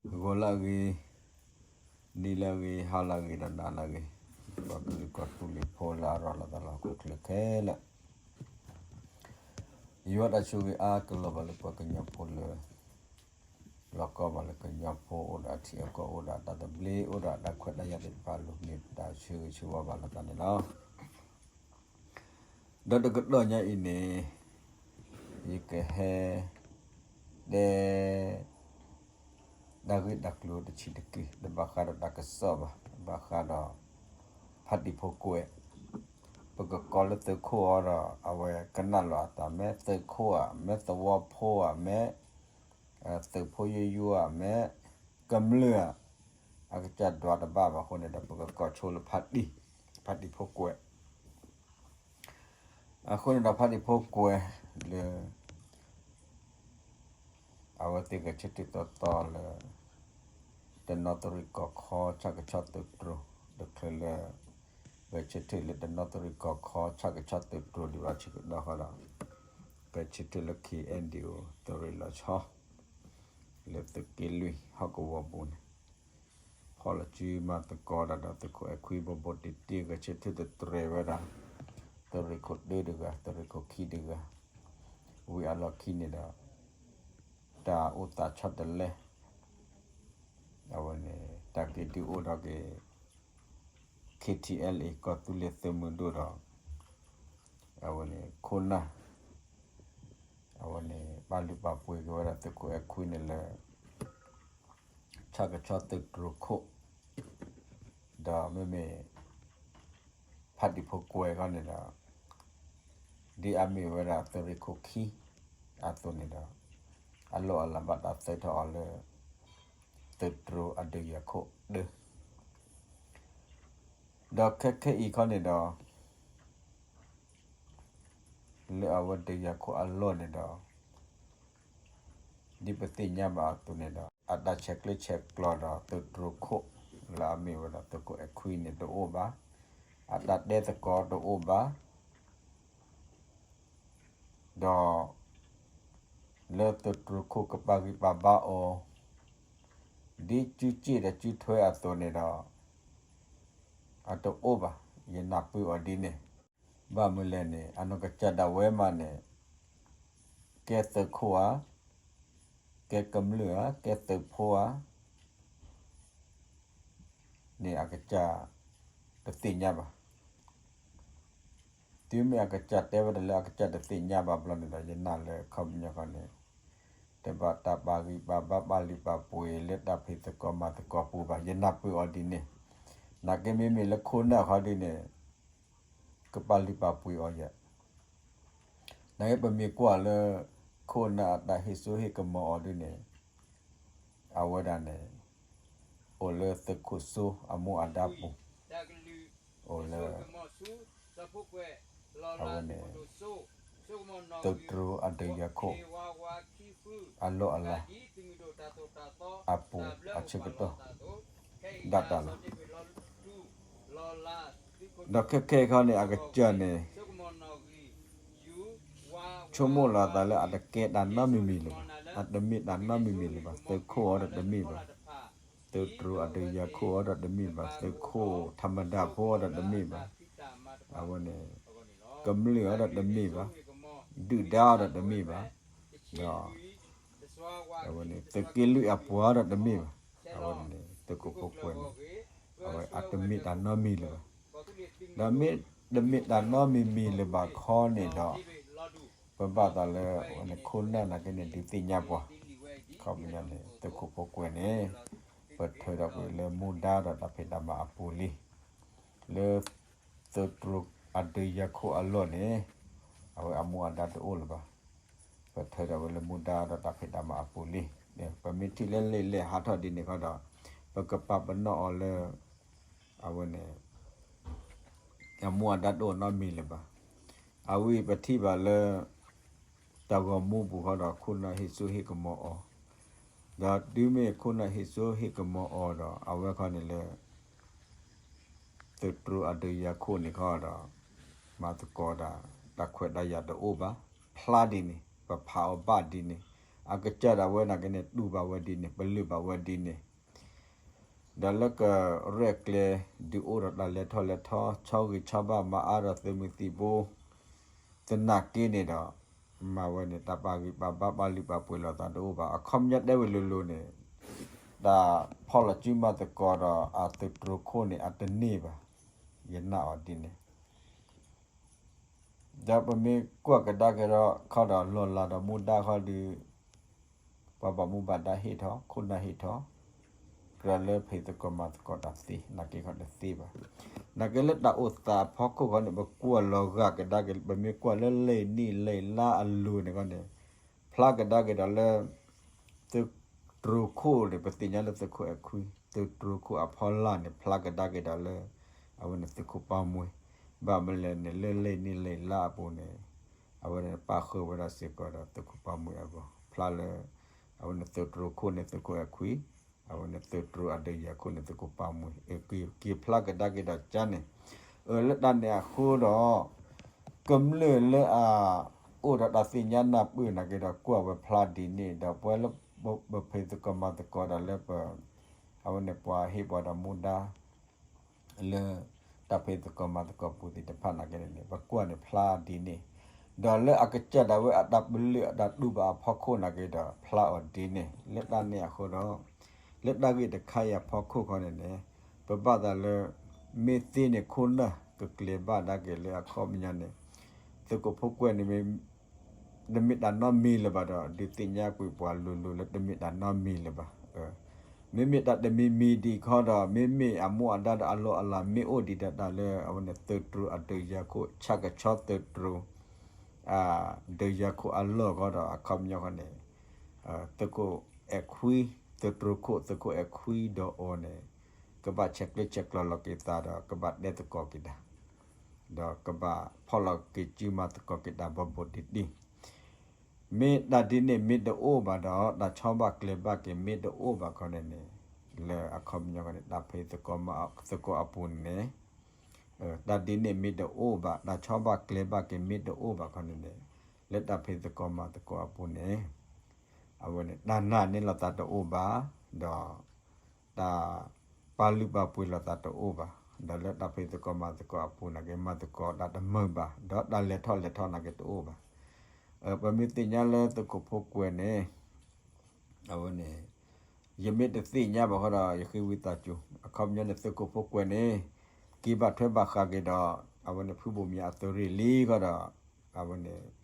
ဂီၤလၢအဂ့ၤ, နံၤလၢအဂ့ၤ, ဟါလၢအဂ့ၤ, ဒီးနၤလၢအဂ့ၤ, ပှၤကလုာ်ကီၢ်သူလ့ၤဖိလၢအရၤလီၤသးလၢဟီၣ်ခိၣ်ချၢခဲလၢာ်, ယွၤတၢ်ဆိၣ်ဂ့ၤအါကလီၤဘၣ်လၢပှၤကညီဖိလၢ လီၤကီဘၣ်လၢကညီဖိအိၣ်ဒီးအထံအကီၢ် အိၣ်ဒီးတၢ်သဘျ့ အိၣ်ဒီးတၢ်ခွဲးတၢ်ယာ်သ့ၣ်တဖၣ်အလိၤ မ့ၢ်တၢ်ဆၢဂ့ၤဆၢဝါဘၣ်လိာ်သးန့ၣ်လီၤ. ဒီးတကတီၢ်ညါအံၤန့ၣ် ယကဟဲတဲ တၢ်ဂ့ၢ်တၢ်ကျိၤတဆံးတက့ၢ်, တဘၣ်ဃးဒီးတၢ်ကစီၣ်ဘၣ်, ဘၣ်ဃးဒီး ဖါတံၢ်ဖိကွဲး, ပကကိးလၢသုးခိၣ်အီၤဒီး အဝဲကနၣ်လီၤအသး မ့ၢ်သုးခိၣ်ဧါ, မ့ၢ်သဝီဖိဧါ, မ့ၢ် သုးဖိယိယိဧါ, မ့ၢ်ကမျၢၢ်ဧါ, အကစၢ်ဒွးတဘၣ်ဘၣ်အဃိန့ၣ်ဒီး ပကကိးဆိလၢဖါတံၢ်, ဖါတံၢ်ဖိကွဲး. အဃိန့ၣ်ဒီး ဖါတံၢ်ဖိကွဲးလၢ အဝဲသ့ၣ်ဂဲၤဆၢထၢၣ်သီသီလၢ တနီသရံၣ်ကီၢ်ခီ ဆၣ်ကဆီသုးတြိၤ, တချုးလၢ ဂဲၤဆၢထၢၣ်လၢတနီသရံၣ်ကီၢ်ခီ ဆၣ်ကဆီသုးတြိၤဒံးဘၣ် ဆၢကတီၢ်ဃီဒီး ဂဲၤဆၢထၢၣ်လၢ ခ့ၣ်အဲၣ်ဒံၣ်အိၣ် သုးရ့ၣ်လီၤဆီ လၢသုးက့လွံၢ်ဟီၣ်ကဝီၤပူၤန့ၣ် ဖီၣ်လီၤစုမၤသကိးတၢ်ဒီး သုးခိၣ်အဲၣ်ခွံ ဘိးဘိးတံၢ်တံၢ် ဂဲၤဆၢထၢၣ်တတြဲၤဝဲဒၣ် သုးရ့ၣ်ခိၣ်တၢတဂၤ သုးရ့ၣ်ခိၣ်ခံတဂၤ, ဝံၤအလီၢ်ခံန့ၣ်ဒီး တၢ်အိၣ်သးဆီတလဲ အဝဲန့ၣ် တၢ်က့ၤဒုးအိၣ်ဒီးက့ၤ ခ့ၣ်ထံၣ်အဲလ်အ့ၣ် ကီၢ်သူလ့ၤသုးမုၢ်ဒိၣ်ဒီး အဝဲန့ၣ် ခိၣ်နၢ် အဝဲန့ၣ် ပာ်လုၢ်ပာ်ပှ့ၤက့ၤဝဲဒၣ်သုးခိၣ်အဲၣ်ခွံန့ၣ်လၢ ဆၣ်ကဆီသုးတြိၤခိၣ်, ဒီးမ့မ့ၢ် ဖါတံၢ်ဖိကွဲးခီန့ၣ်ဒီး ဒ်အမ့ၢ်ဝဲဒၣ်သုးရ့ၣ်ခိၣ်ခံအသိးန့ၣ်ဒီး အလီၢ်အလၤဘၣ်တၢ်သၢထီၣ်အီၤလၢ သုးတြိၤအဒုးယၤခိၣ်တၢ, ဒီးခဲခဲအံၤခီန့ၣ်ဒီး လၢအဝဲဒုးယၤခိၣ်အလီၢ်န့ၣ်ဒီး ဒ်ပသ့ၣ်ညါဘၣ်အသိးန့ၣ်ဒီး အတၢ်ဆဲးကျၢဆဲးကျိးဒီးသုးတြိၤခိၣ် လၢအမ့ၢ်ဝဲဒၣ်သုးခိၣ်အဲၣ်ခွံန့ၣ်တအိၣ်ဘၣ်, အတၢ်တဲသကိးတအိၣ်ဘၣ်, ဒီး လၢသုးတြိၤခိၣ်ကပာ်ဂံၢ်ပာ်ဘါအီၤ ဒ်စုစ့ၣ်ဒီးစုထွဲအသိးန့ၣ်ဒီး အတအိၣ်ဘၣ်, ယနၢ်ပၢၢ်အီၤဒ်န့ၣ်, ဘၣ်မနုၤလဲၣ်န့ၣ် အနီၢ်ကစၢ်ဒၣ်ဝဲမးန့ၣ် ကဲသုးခိၣ်ဧါ, ကဲကမျၢၢ်ဧါ, ကဲသုးဖိဧါ န့ၣ်အကစၢ်တသ့ၣ်ညါဘၣ်. တုၤမ့ၢ်အကစၢ်တဲဝဲဒၣ်လၢအကစၢ်တသ့ၣ်ညါဘၣ်ဘျီန့ၣ်ဒီး ယနာ်လၢခီပညီခီန့ၣ် တဘၣ်တၢ်ပာ်ဂံၢ်ပာ်ဘါပာ်လုၢ်ပာ်ပှ့ၤလၢတၢ်ဖံးသကိးမၤသကိးပူၤဘၣ်, ယနၢ်ပၢၢ်အီၤဒ်န့ၣ်. နာ်က့မ့မ့ၢ်လၢခိၣ်နၢ်ခီဒ်န့ၣ် ကပာ်လုၢ်ပာ်ပှ့ၤအီၤယဲၢ် နာ်က့ပမ့ၢ်ကွၢ်လၢ ခိၣ်နၢ်အတၢ်ဟ့ၣ်စိဟ့ၣ်ကမီၤအီၤဒ်န့ၣ် အဝဲဒၣ်န့ၣ် အိၣ်လၢသုးခိၣ်စိအမူအဒါပူၤ, အိၣ်လၢ အဝဲန့ၣ် သုးတြိၤအဒုးယၤခိၣ် အလီၢ်အလၤ အပူၤအဆၢကတီၢ် ဒၣ်တၢ်လီၤ. ဒီးခဲခဲအံၤခီန့ၣ် အကစၢ်န့ၣ် ဆိကမိၣ်လီၤအသးလၢအတကဲတၢ်နီတမံၤမံၤလၢၤဘၣ်, အတမ့ၢ်တၢ်နီတမံၤမံၤလၢၤဘၣ်, သုးခိၣ်အီၤဒီးတမ့ၢ်ဘၣ်, သုးတြိၤအဒုးယၤခိၣ်အီၤဒီးတမ့ၢ်ဘၣ်, သုးခိၣ်ထးမဒါဖိအီၤဒီးတမ့ၢ်ဘၣ်, အဝဲန့ၣ် ကမျၢၢ်အီၤဒီးတမ့ၢ်ဘၣ်, ဒုၣ်ဒါအီၤဒီးတမ့ၢ်ဘၣ်, ဒီး အဝဲန့ၣ် သုးက့လွံၢ်အပှၤအီၤဒီးတမ့ၢ်ဘၣ်, အဝဲန့ၣ် သုးခိၣ်ဖိကွဲးန့ၣ် အဝဲအတမ့ၢ်တၢ်နီတမံၤလၢၤဘၣ်. ဒီးမ့ၢ်တမ့ၢ်တၢ်နီတမံၤမံၤလၢၤဘၣ်ခီန့ၣ်ဒီး ပဘၣ်သးလၢ အဝဲန့ၣ် ခိၣ်နၢ်နာ်က့န့ၣ် ဒုးသ့ၣ်ညါပှၤ, ခီပညီန့ၣ် သုးခိၣ်ဖိကွဲးန့ၣ် ပထုးထီၣ်ကွံာ်လၢမူဒါဒီးတၢ်ဖံးတၢ်မၤအပူၤလံ. လၢ သုးတြိၤအဒုးယၤခိၣ်အလီၢ်န့ၣ် အဝဲအမူအဒါတအိၣ်လၢၤဘၣ်. ပထုးထီၣ်ဝဲလၢမူဒါဒီးတၢ်ဖံးတၢ်မၤအပူၤလံ. ပမ့ၢ်ထံၣ်လၢလံာ်လဲၢ်ဟးထီၣ်ဒ်န့ၣ်ခီဒီး ပကပာ်ပနီၣ်အီၤလၢ အဝဲန့ၣ် အမူအဒါတအိၣ်နီတမံၤလၢၤဘၣ်. အဝဲအံၤပထံၣ်ဘၣ်လၢ တၢ်ဂီၤမူပူၤခီဒီး ခိၣ်နၢ်ဟ့ၣ်စိဟ့ၣ်ကမီၤအီၤ, ဒီးတုၤမ့ၢ်ခိၣ်နၢ်ဟ့ၣ်စိဟ့ၣ်ကမီၤအီၤဒီး အဝဲခီန့ၣ်လၢ သုးတြိၤအဒုးယၤခိၣ်န့ၣ်ခီဒီး မၤသကိးတၢ် တၢ်ခွဲးတၢ်ယာ်တအိၣ်ဘၣ်, ဖျါဒ်န့ၣ် ပဖးအီၤဘၣ်ဒ်န့ၣ်, အကစၢ်ဒၣ်ဝဲနာ်က့န့ၣ် တူၢ်ဘၣ်ဝဲဒ်န့ၣ် ပလုၢ်ဘၣ်ဝဲဒ်န့ၣ် ဒီးလၢကရဲၣ်ကျဲၤ ဒုးအိၣ်ဒီးတၢ်လဲၤထီၣ်လဲၤထီ ဆီဂံၢ်ဆီဘၣ်မၤအါဒီးသုးမုၢ်သံၣ်ဘိ သနာ်က့န့ၣ်ဒီး မၤဝဲန့ၣ် တၢ်ပာ်ဂံၢ်ပာ်ဘါ ပာ်လုၢ်ပာ်ပှ့ၤလိာ်သးတအိၣ်ဘၣ်. အခီပညီတဲဝဲလိၤလိၤန့ၣ် တၢ်ဖီၣ်လီၤစုမၤသကိးဒီးအသုးတြိၤခိၣ်န့ၣ် အတန့ၢ်ဘၣ်. ယနာ်အီၤဒ်န့ၣ် ဒီးပမ့ၢ်ကွၢ်ကဒါက့ၤဒီးခီဒီး လီၢ်လၤဒီးမူဒါခီဒီး ပှၤဘၣ်မူဘၣ်ဒါဟ့ၣ်ထီၣ် ခိၣ်နၢ်ဟ့ၣ်ထီၣ် ကြၢးလၢဖံးသကိးမၤသကိးတၢ်သ့ နာ်က့ခီတသ့ဘၣ်. နာ်က့လၢတၢ်အိၣ်သးအဖီခိၣ်ခီန့ၣ် ပကွၢ်လီၤဂာ်ကဒါက့ၤ ပမ့ၢ်ကွၢ်လၢလံာ်နံၣ်လံာ်လါအလိၤန့ၣ်ခီန့ၣ် ဖျါကဒါက့ၤဒီးလၢ သုးတြိၤခိၣ်န့ၣ် ပသ့ၣ်ညါလၢသုးခိၣ်အဲၣ်ခွံ သုးတြိၤခိၣ်အဖီလာ်န့ၣ် ဖျါကဒါက့ၤဒီးလၢ အဝဲန့ၣ်သုးခိၣ်ပၢ်မှံ ဘၣ်မနုၤလဲၣ်န့ၣ် လၢလံာ်နံၣ်လံာ်လါအပူၤန့ၣ် အဝဲန့ၣ်ပၣ်ဃုာ်ဝဲဒၣ်စ့ၢ်ကီးဒီးသုးခိၣ်ပၢ်မှံအဂီၢ် ဖျါလၢ အဝဲန့ၣ်သုးတြိၤခိၣ်န့ၣ်သုးခိၣ်အဲၣ်ခွံ အဝဲန့ၣ်သုးတြိၤအဒုးယၤခိၣ်န့ၣ်သုးခိၣ်ပၢ်မှံ က့ၤဖျါကဒါက့ၤဒီးကန့ၣ် အၢ လၢတၢ်န့ၣ်အဃိဒီး ကမျၢၢ်လၢအ အိၣ်ဒီးတၢ်သ့ၣ်ညါနၢ်ပၢၢ်နာ်က့ဒီး ကွၢ်ဝဲဖျါဒ်န့ၣ်ဒီး ပဝဲလၢ ပဖံးသကိးမၤသကိးဒီးလၢပ အဝဲန့ၣ်ပှၤဟ့ၣ်ပှၤဒီးမူဒါ လၢ တၢ်ဖံးသကိးမၤသကိးပူၤသ့ၣ်တဖၣ်နာ်က့န့ၣ် ပကွၢ်န့ၣ်ဖျါဒ်န့ၣ် ဒီးလၢအကစၢ်ဒၣ်ဝဲအတၢ်ပလုၢ်အတၢ်တူၢ်ဘၣ်အဖီခိၣ်နာ်က့ဒီး ဖျါအီၤဒ်န့ၣ် လၢတၢ်န့ၣ်အဃိဒီး လၢတၢ်ဂ့ၢ်တခါအံၤအဖီခိၣ်ခီန့ၣ်န့ၣ် ပဘၣ်သးလၢ မ့ၢ်သ့န့ၣ်ခိၣ်နၢ်ကကျဲၤဘၣ်ဒၣ်က့ၤလၢအခီပညီန့ၣ် သုးခိၣ်ဖိကွဲးန့ၣ် တမ့ၢ်တၢ်နီတမံၤလၢၤဘၣ်ဒီး ဒုးသ့ၣ်ညါကွံာ်ပှၤလိၤလိၤလၢတမ့ၢ်တၢ်နီတမံၤလၢၤဘၣ်. မ့မ့ၢ်တၢ်တမံၤမံၤဒံးခီဒီး မ့မ့ၢ်အမူအဒါဒီးအလီၢ်အလၤမ့ၢ်အိၣ်ဒံးဒီးတၢ်လၢအဝဲန့ၣ်သုးတြိၤအဒုးယၤခိၣ် ဆၣ်ကဆီသုးတြိၤ ဒုးယၤခိၣ်အလီၢ်ခီဒီး အခီပညီခီန့ၣ် သုးခိၣ်အဲၣ်ခွံ သုးတြိၤခိၣ်သုးခိၣ်အဲၣ်ခွံဒီးအီၤန့ၣ် ကဘၣ်ဆဲးကျၢဆဲးကျိးလီၤက့ၤသးဒီး ကဘၣ်တဲသကိးက့ၤတၢ် ဒီးကဘၣ်ဖီၣ်လီၤက့ၤစုမၤသကိးက့ၤတၢ်ဘီဘိးတံၢ်တံၢ် မ့ၢ်တၢ်ဒ်န့ၣ်မ့ၢ်တအိၣ်ဘၣ်ဒီး တၢ်ဆီဘၣ်ကျဲၤဘၣ်က့ၤမ့ၢ်တအိၣ်ဘၣ်ခီန့ၣ်န့ၣ် လၢအခီပညီန့ၣ် တၢ်ဖံးသကိးမၤသကိးအပူၤန့ၣ် တၢ်ဒ်န့ၣ်မ့ၢ်တအိၣ်ဘၣ် တၢ်ဆီဘၣ်ကျဲၤဘၣ်က့ၤမ့ၢ်တအိၣ်ဘၣ်ခီန့ၣ်န့ၣ် လၢတၢ်ဖံးသကိးမၤသကိးအပူၤန့ၣ် အဝဲန့ၣ် တၢ်နာ်န့ၢ်လိာ်သးတအိၣ်ဘၣ် ဒီး တၢ်ပာ်လုၢ်ပာ်ပှ့ၤလိာ်သးတအိၣ်ဘၣ်, ဒီးလၢတၢ်ဖံးသကိးမၤသကိးအပူၤနာ်က့ မၤသကိးတၢ်တမုာ်ဘၣ်, ဒီးတၢ်လဲၤထီၣ်လဲၤထီနာ်က့တအိၣ်ဘၣ်. ပမ့ၢ်သ့ၣ်ညါလၢသုးခိၣ်ဖိကွဲးန့ၣ် အဝဲန့ၣ် ယမ့ၢ်တသ့ၣ်ညါဘၣ်ဃီဒီး ယဃ့ဝံသးစူၤ, အခီပညီန့ၣ် သုးခိၣ်ဖိကွဲးန့ၣ် က့ၤဘၣ်ထွဲဘၣ်ဃးက့ၤဒီး အဝဲန့ၣ်ဖုဘိၣ်မၠးအသုးရ့ၣ်လံဃီဒီး အဝဲန့ၣ်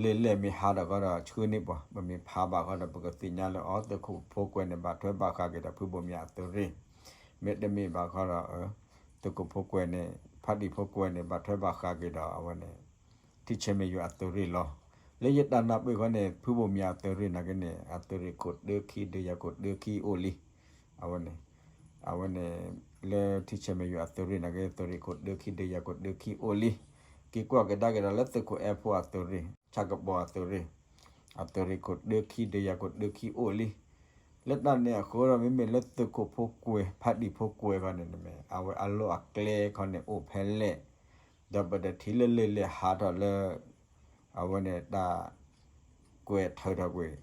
လဲၤလဲၤမ့ၢ်ဟးထီၣ်ဃီဒီး ဆှၢန့ၢ်ပှၤ, ပမ့ၢ်ဖးဘၣ်ဃီဒီး ပကသ့ၣ်ညါလၢအီၤ သုးခိၣ်ဖိကွဲးန့ၣ် ဘၣ်ထွဲဘၣ်ဃးက့ၤဒီး ဖုဘိၣ်မၠးအသုးရ့ၣ်, မ့တမ့ၢ်ဘၣ်ဃီဒီး သုးခိၣ်ဖိကွဲးန့ၣ် ဖးတံၢ်ဖိကွဲးန့ၣ် ဘၣ်ထွဲဘၣ်ဃးက့ၤဒီး အဝဲန့ၣ် ထံဆဲးမဲာ်ယွၤအသုးရ့ၣ်လီၤ. လၢယတၢ်နၢ်ပၢၢ်ဃီန့ၣ် ဖုဘိၣ်မၠးအသုးရ့ၣ်နာ်က့န့ၣ် အသုးရ့ၣ်ခိၣ်တၢခံ ဒုးယၤခိၣ်တၢခံအိၣ်လံ. အဝဲန့ၣ် အဝဲန့ၣ် လၢထံဆဲးမဲာ်ယွၤအသုးရ့ၣ်နာ်က့ သုးရ့ၣ်ခိၣ်တၢခံ ဒုးယၤခိၣ်တၢခံအိၣ်လံ. က့ၤကွၢ်ကဒါက့ၤဒီးလၢသုးခိၣ်အဲၣ်ဖိအသုးရ့ၣ် ဆၣ်ကပီၤအသုးရ့ၣ် အသုးရ့ၣ်ခိၣ်တၢခံ ဒုးယၤခိၣ်တၢခံအိၣ်လံ. လၢတၢ်န့ၣ်အဃိဒီး မ့မ့ၢ်လၢသုးခိၣ်ဖိကွဲး ဖးတံၢ်ဖိကွဲးခီန့ၣ် အဝဲအလီၢ်အကျဲခီန့ၣ်အိၣ်ဖဲလဲၣ်, ဒီးပတထံၣ်လၢလဲၤလဲၤဟးထီၣ်လၢ အဝဲန့ၣ်တၢ် ကွဲးထၢထီၣ်ကွံာ်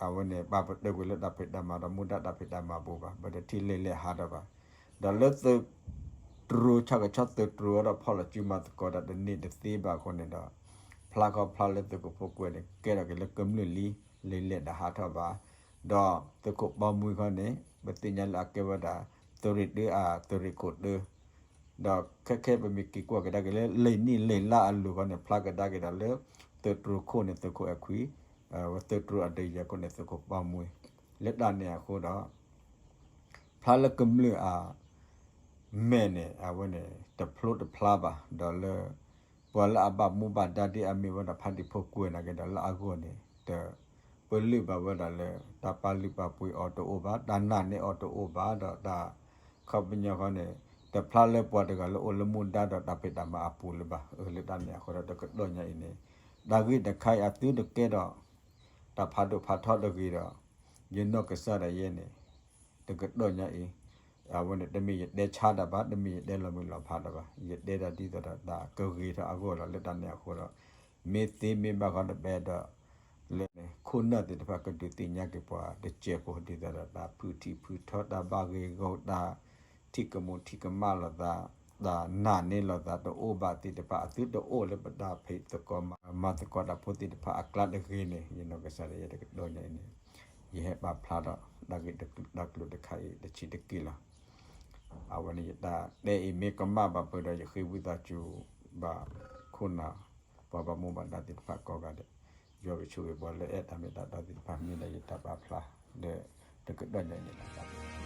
အဝဲန့ၣ် ပာ်ပတုာ်ကွံာ်လၢတၢ်ဖံးတၢ်မၤဒီး မူဒါတၢ်ဖံးတၢ်မၤပူၤဘၣ်, ပတထံၣ်လဲၤလဲၤဟးထီၣ်ဘၣ်. ဒီးလၢသုးတြိၤ ဆၣ်ကဆီသုးတြိၤဒီး ဖီၣ်လီၤစုမၤသကိးတၢ်တန့ၢ်တသ့ဘၣ်အဃိန့ၣ်ဒီး ဖျါခီဖျါလၢသုးခိၣ်ဖိကွဲးန့ၣ် ကဲထီၣ်က့ၤလၢကမျၢၢ်လံ လဲၤလဲၤတဟးထီၣ်ဘၣ်. ဒီးသုးခိၣ်ပၢ်မှံခီန့ၣ် ပသ့ၣ်ညါလၢအကဲဝဲဒၣ် သုးရ့ၣ်တၢအသုးရ့ၣ်ခိၣ်တၢ ဒီးခဲခဲပမ့ၢ်က့ၤကွၢ်ကဒါက့ၤလၢ လံာ်နံၣ်လံာ်လါအလိၤခီန့ၣ် ဖျါကဒါက့ၤဒီးလၢ သုးတြိၤခိၣ်န့ၣ် သုးခိၣ်အဲၣ်ခွံ, သုးတြိၤအဒုးယၤခိၣ်န့ၣ် သုးခိၣ်ပၢ်မှံ. လၢတၢ်န့ၣ်အဃိဒီး ဖျါလၢကမျၢၢ်အ မဲာ်န့ၣ် အဝဲန့ၣ် တဖျိတဖျါဘၣ်, ဒီးလၢ ပှၤလၢအဘၣ်မူဘၣ်ဒါဒ်အမ့ၢ်ဝဲဒၣ်ဖးတံၢ်ဖိကွဲးနာ်က့ဒီး လၢအဂီၢ်န့ၣ် တပလုၢ်ဘၣ်ဝဲဒၣ်လၢ တၢ်ပာ်လုၢ်ပာ်ပှ့ၤအီၤတအိၣ်ဘၣ်, တၢ်နာ်န့ၢ်အီၤတအိၣ်ဘၣ်, ဒီးတၢ် ခီပညီဃီန့ၣ် တဖျါလၢပှၤတဂၤလၢအိၣ်လၢမူဒါဒီးတၢ်ဖံးတၢ်မၤအပူၤလၢၤဘၣ်. လၢတၢ်န့ၣ်အဃိဒီး တကတီၢ်ညါအံၤန့ၣ် တၢ်ဂ့ၢ်တခါအံၤအသုတကဲဒီး တၢ်ဖးဒိၣ်ဖးထီတဂ့ၤဒီး ယနီၢ်ကစၢ်ဒၣ်ယဲန့ၣ် တကတီၢ်ညါအံၤ အဝဲန့ၣ် တမ့ၢ်ယတဲဆါတၢ်ဘၣ်, တမ့ၢ်ယတဲလီၤမုၢ်လီၤဖးတၢ်ဘၣ်, ယတဲတၢ်ဒ်သိးဒီးတၢ်ကဂ့ၤထီၣ်အဂီၢ်လီၤ. လၢတၢ်န့ၣ်အဃိဒီး မ့ၢ်သ့မ့ၢ်ဘၣ်ဃီတဘဲဒီး လၢခိၣ်နၢ်သ့ၣ်တဖၣ်ကဒုးသ့ၣ်ညါက့ၤပှၤတစဲးဖိ ဒ်သိးဒီးတၢ်ဖုးထံဖုးထီ တၢ်ဘၣ်ဂ့ၢ်ဂီၢ် တၢ်ထံၣ်ကမူထံၣ်ကမၣ်လိာ်သး, တၢ်နာ်န့ၢ်လိာ်သးတအိၣ်ဘၣ်သ့ၣ်တဖၣ် အသုတအိၣ်လၢပတၢ်ဖံးသကိးမၤသကိးတၢ်ဖိသ့ၣ်တဖၣ်အကျါတဂ့ၤန့ၣ် ယနီၢ်ကစၢ်ဒၣ်ယဲတကတီၢ်ညါအံၤန့ၣ် ယဟဲပာ်ဖျါထီၣ်တၢ်ဂ့ၢ်တၢ်ကျိၤတခါအံၤတဆံးတက့ၢ်လီၤ. အဝဲန့ၣ်ယတၢ်တဲအံၤမ့ၢ်ကမၣ်ဘၣ်ပှဲၤဒီး ယဃ့ဝံသးစူၤဘၣ်ခိၣ်နၢ် ပှၤဘၣ်မူဘၣ်ဒါသ့ၣ်တဖၣ်ကိးဂၤဒဲး, ယွၤကဆိၣ်ဂ့ၤပှၤလၢအဲၣ်တၢ်မ့ၢ်တၢ်တီသ့ၣ်တဖၣ် မ့ၢ်ဒၣ်ယတၢ်ပာ်ဖျါလၢတကတီၢ်ညါအံၤန့ၣ်လီၤ.